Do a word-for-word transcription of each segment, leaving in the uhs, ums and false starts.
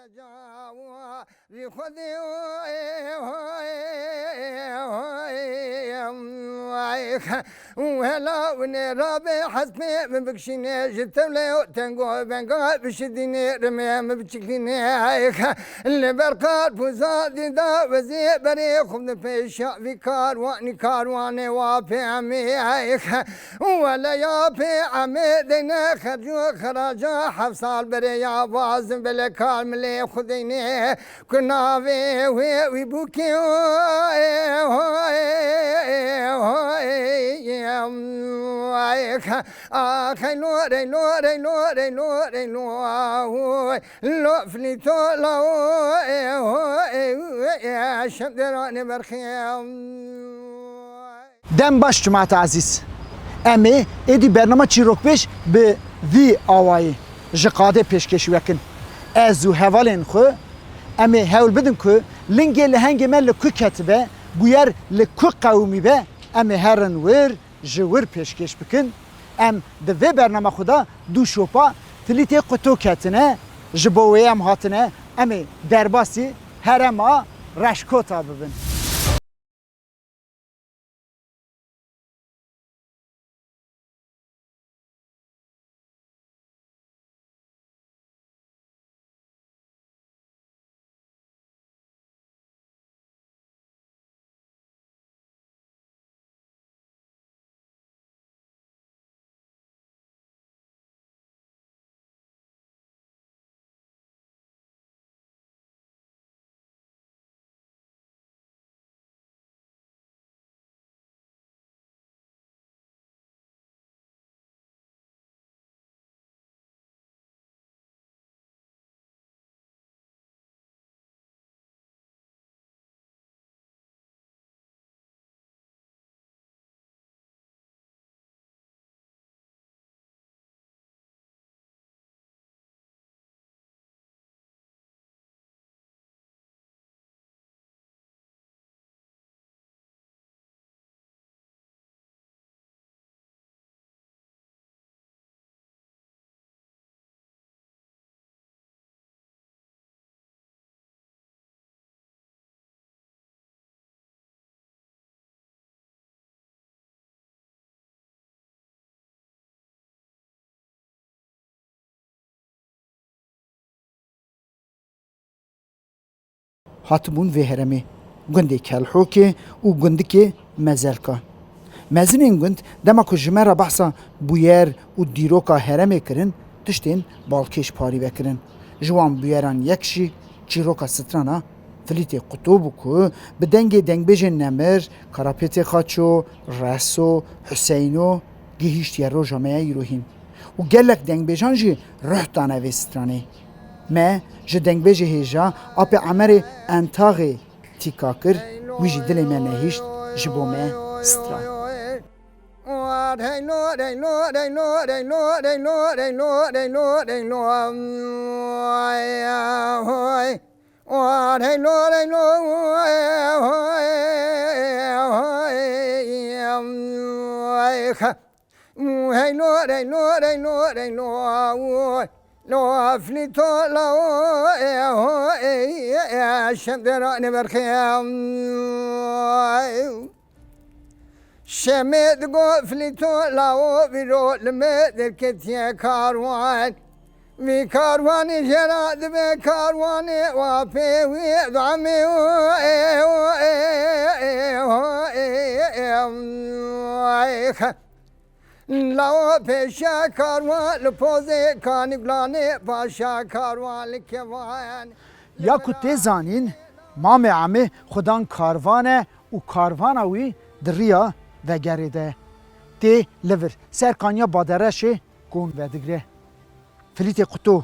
Rî Xwedê, û hela winê rabe hespê min bikişînê, ji tevlê û tengo venga bişidînê, rimê min biçiklînê. Li ber qarpûza dîda wezê berê xwe di pêşa vî karwanî, karwanê wa pê emê. Wele ya pê emê deyne xerc û xeraca heft sal berê ya bazin bele kar milê xwe deyne. Ku navê wê wî bûkê, oy, oy, oy, ax, ey, lo, rey, lo, rey, lo, rey, lo, rey, lo, oy, lo, flîto, la, oy, oy, şem deranê berxê. Dem baş cemaeta ezîz. Em ê êdî bernama Çîrokbêj bi vî awayî ji qadê pêşkêş we kin. Ez û hevalên xwe em ê hewl bidin ku lingê lehengê me li ku ketibe, bûyer li ku qewimî be, em ê herin wir, ji wir pêşkêş bikin. Em di vê bernama xwe de du şopa Filîtê Quto ketine, ji bo wê em hatine, em ê derbasî herêma Reşkota bibin. Hatibûn vê herêmê, gundê Kelhokê û gundikê Mezelka. Mezinên gund dema ku ji me re behsa bûyer û dîroka herêmê kirin, tiştên balkêş parî vekirin. Ji wan bûyeran yek jî çîroka strana Filîtê Quto bû ku bi dengê dengbêjên nemir, Karapêtê Xaço, Reso, Huseyno gihîştiye roja me ya îro hîn. Û gelek dengbêjan jî ruh dane vê stranê. Me ji dengbêjê hêja Apê Emerê Entaxê tîka kir, wî jî dilê me nehişt, ji bo me stran. Heylo, reylo, reylo, reylo, oy. Lo, flîto, la, o, e, ho, e, e, e, şem deranê berxê. Şemê digo flîto, la, o, vîro li me derketiye karwan. Vî karwanê jê re dibe karwanê wa pê wî damê, o, e, o, e, e, ho, e, e, e, e, e, e. Lawo pêşa karwan li pozê kanî gulanê, paşa karwan li kevan. Ya ku tê zanîn, Mamê Emê xudan karvan e û karvana wî di riya vegerê de ye. Tê li vir ser kaniya Badereşê kon vedigre. Filîtê Quto,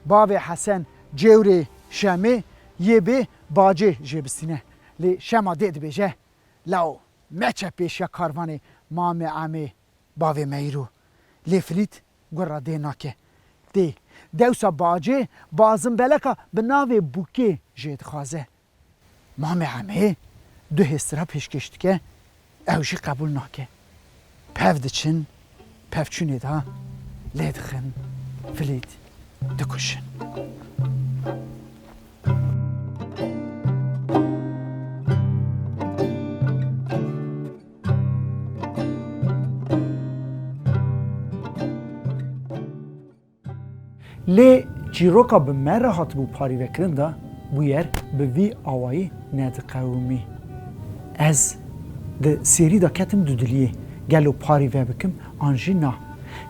bavê Hesen, cêwrê Şemê yê bê bacê jê bistîne. Lê Şema dê dibêje, Lawo, meçe pêşiya karvanê Mamê Emê bavê me îro. Lê Filît gura dê nake. Tê. Dewsa bacê bazimbeleka bi navê Bûkê jê dixwaze. Mamê Emê du hêstra pêşkêş dike, ew jî qebûl nake. Pev diçin, pevçûnê de lê dixin, Filît dikuşin. Lê çîroka bi me re hatibû parîvekirin de bûyer bi vî awayî nediqewimî. Ez di sêrî de ketim dudiliyê. Gelo parîve bikim an jî na?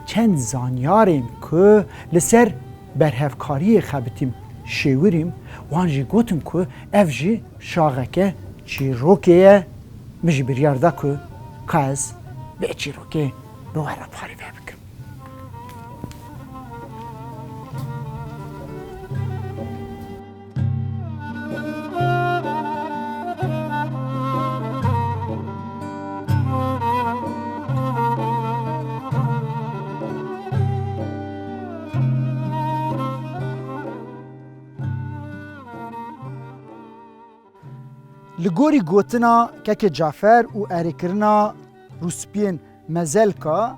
Çend zanyarên ku li ser berhevkariyê xebitîm şêwirîm, wan jî gotin ku ev jî şaxeke çîrokê ye. Min jî biryar da ku ka ez vê çîrokê bi we re parîve bikim. Li gorî gotina Kekê Cafer û erêkirina Rûspiyên Mezelka,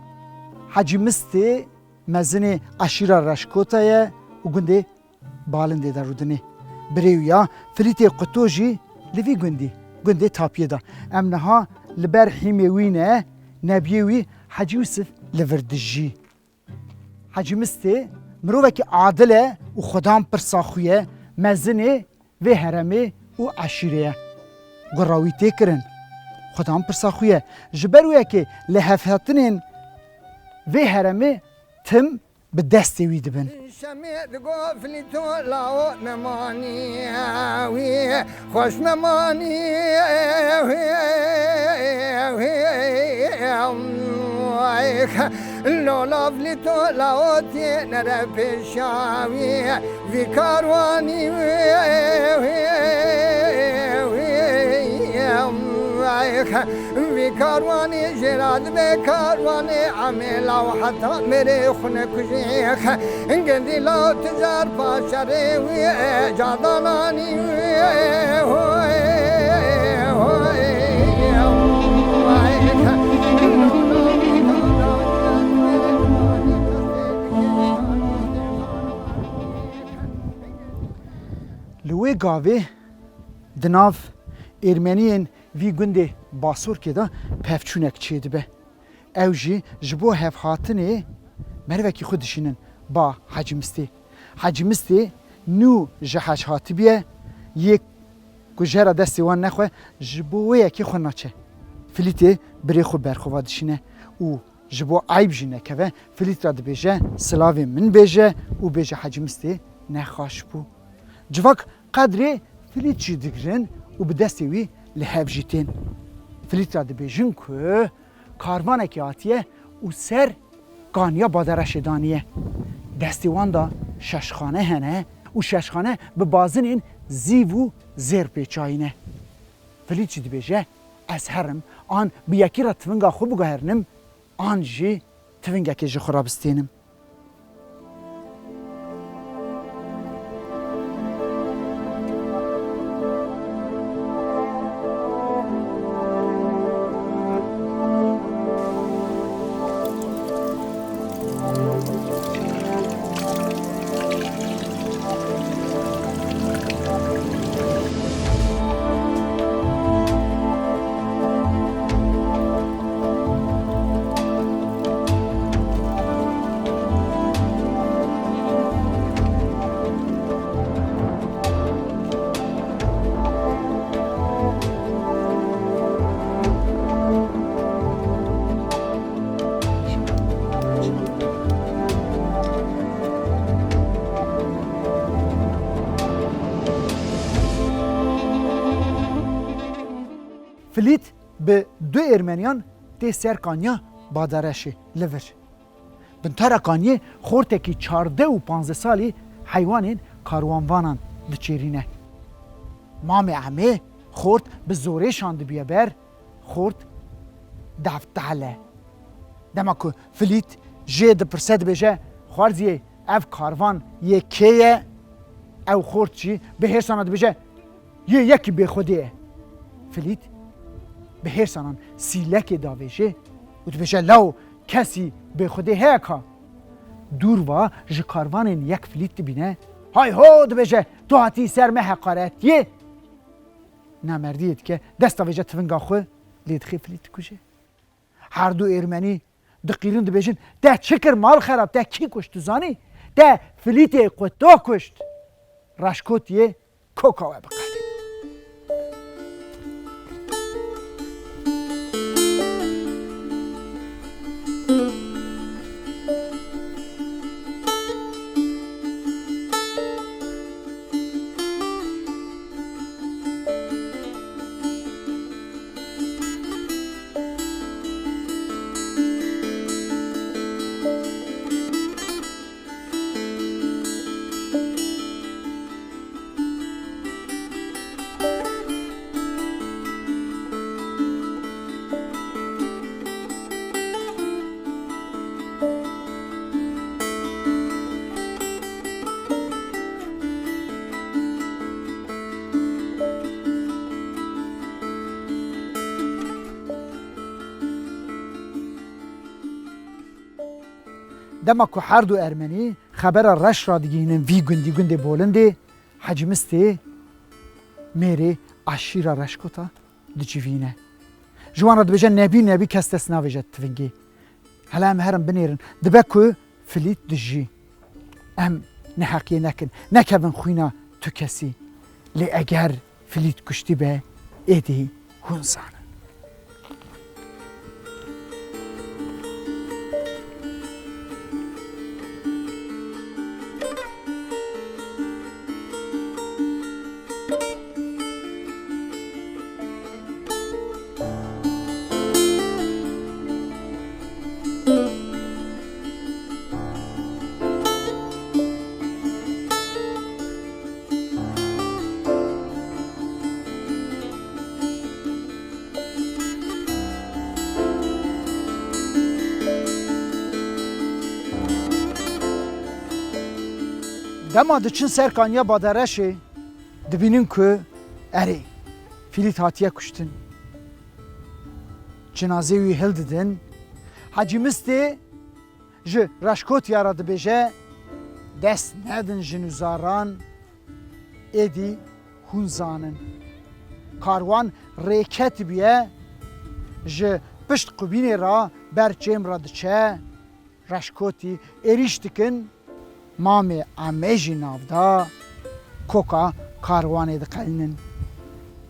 Hecî Mistê mezinê eşîra Reşkota ye û gundê Balindê de rûdinê. Birê wî ya Filîtê Quto jî li vî gundî, gundê Tapiyê de. Em niha li ber hîmê wî ne, nebiyê wî Hecî Yûsif li vir dijî. Hecî Mistê mirovekî adil e û xwedan pirsa xwe ye, mezinê vê heremê û eşîrê ye. Gura wî tê kirin. Xwedan pirsa xwe ye. Ji ber wê yekê lihevhatinên vê heremê tim bi destê wî dibin. Şemê digo Filîto lawo nemanî wî, xweş nemanî wî. Lola Filîto lawo tê nere pêşa wî, vî karwanî wî. Vî karwanê jê re dibe karwanê Emê law heta mêrê xwe nekujê. Gindî law tijar paşerê wî, cadananî wî. Hoy, hoy. Li wê gavê di nav Êrmeniyên vî gundê Basorkê de pevçûnek çêdibe. Ew jî ji bo hevhatinê merivekî xwe dişînin ba Hecî Mistê. Hecî Mistê nû ji hec hatibiye, yê kujera destê wan nexwe, ji bo wê yekê xwe naçe. Filîtê birê xwe berxwe va dişîne û ji bo eyb jî nekeve, Filît re dibêje, silavê min bêje û bêje Hecî Mistê nexweş bû. Civak qedrê Filît jî digirin û bi destê wî li hev jî tên. Filît re dibêjin ku karvanekî hatiye û ser kaniya Badereşê daniye. Destê wan de şeşxane hene û şeşxane bi bazinên zîv û zêr pêçayî ne. Filît jî dibêje, ez herim an bi yekî re tivinga xwe biguherinim, an jî tivingekê ji xwe re bistênim. Filît bi du Êrmeniyan tê ser kaniya Badereşê li vir. Bintara kaniyê xortekî çardeh û panzdeh salî heywanên karwanvanan diçêrîne. Mamê Emê xort bi zorê şandibiye ber, xort deftale. Dema ku Filît jê dipirse dibêje, Xwarziyê, ev karvan yê kê ye? Ew xort jî bi hêrsana dibêje, Yê yekî bêxwedê ye. Filît bi hêrsanan sîlekê davêje û dibêje, Law kesî bêxwedê heye ka? Dûr va ji karvanên yek Filît dibîne, Hay ho, dibêje, tu hatî ser me heqaretiyê. Namerdiyê dike, dest avêje tivinga xwe, lê dixê Filît dikuje. Her du Ermenî diqîrin dibêjin, te çi kir mal xerab, te kî kuşt tu zanî? Te Filîtê Quto kuşt. Reşkotiyê koka we biqedînin. Dema ku her du Ermenî xebera reş radigihînin vî gundî, gundê Bolindê, Hecî Mistê mêrê eşîra Reşkota dicivîne. Ji wan re dibêje, nebî nebî kes dest navêje tivingê. Hele em herin binêrin. Dibe ku Filît dijî. Em neheqiyê nekin. Nekevin xwîna tu kesî. Lê eger Filît kuştî be, êdî hûn zanin. Dema diçin ser kaniya Badereşê, dibînin ku erê, Filît hatiye kuştin. Cinazê wî hildidin. Hecî Mistê ji Reşkotiya re dibêje, dest nedin jin û zaran, êdî hûn zanin. Karwan rêketibûye, ji pişt qubînê re ber çêm re diçe, Reşkotî êrîş dikin, mamê Emê jî nav da, koka karwanê diqelînin.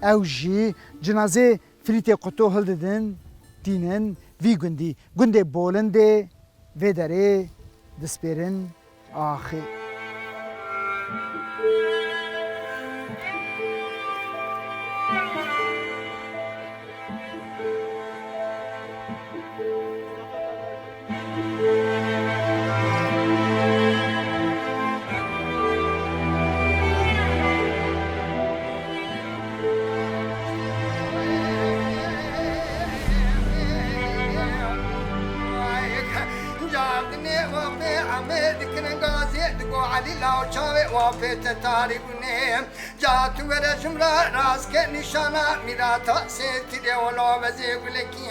Ew jî cinazê Filîtê Quto hildidin, tînin vî gundî, gundê Bolindê, vê derê dispêrin axê. Cardinê wapê Emê dikin gazê, digo Elî law çavê wapê te tarî bûnê. Ca tu were jim re rast ke nîşana mîrata sêtirê welo bezê gulekî.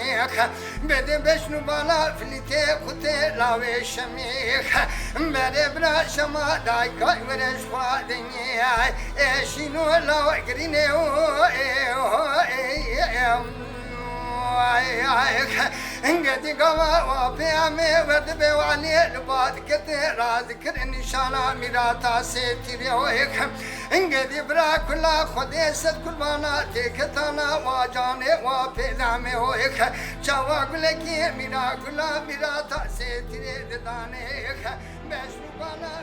Bede beşnû bala Filîtê Qutê lawê Şemî. Bere bira Şema dayka were ji xwe denyê. Eşîno law girînê o, e, o, e, e, em, ay, ay. Gedî gava wa peyamê we dibe walê li ba dikete raz dikir nîşana mîrata sêtirê o. Hingê dî bira kula Xwedê sed kurbana têketana wa canê wa pêdamê o. Çawa gulekî mîra gula mîra tasê tirê didanê. Beş rûbana